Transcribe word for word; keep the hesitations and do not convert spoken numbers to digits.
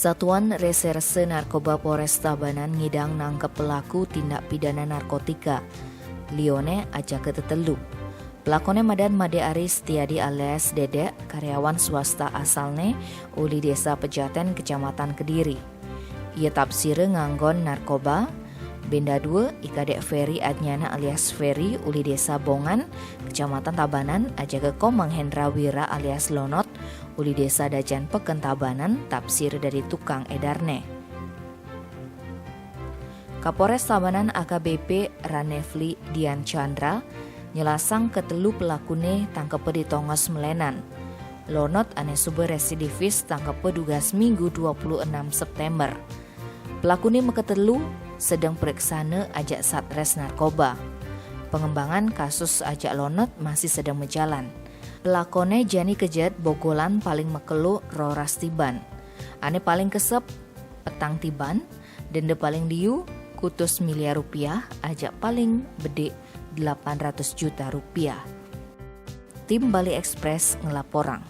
Satuan Reserse Narkoba Polres Tabanan ngidang nangkep pelaku tindak pidana narkotika lione ajaka tetelu. Pelakone madan Made Ari Setiadi alias Dedek, karyawan swasta asalne uli Desa Pejaten, Kecamatan Kediri. Ia tapsire nganggon narkoba, benda dua, i Kadek Ferry Adnyana alias Ferry uli Desa Bongan, Kecamatan Tabanan, ajaka Komang Hendra Wira alias Lonot uli Desa Dajan Peken Tabanan, tapsire dadi tukang edarne. Kapolres Tabanan A K B P Ranefli Dian Chandra nyelasang ketelu pelakune tangkepe di tongos melenan. Lonot ane suba residivis tangkepe dugas Minggu dua puluh enam September. Pelakune maketelu sedeng preksane ajak Satres Narkoba. Pengembangan kasus ajak Lonot masih sedeng majalan. Pelakone jani kejat bogolan paling makelo roras tiban. Ane paling kesep petang tiban, denda paling liu kutus miliar rupiah, ajak paling bedik delapan ratus juta rupiah. Tim Bali Express ngelaporang.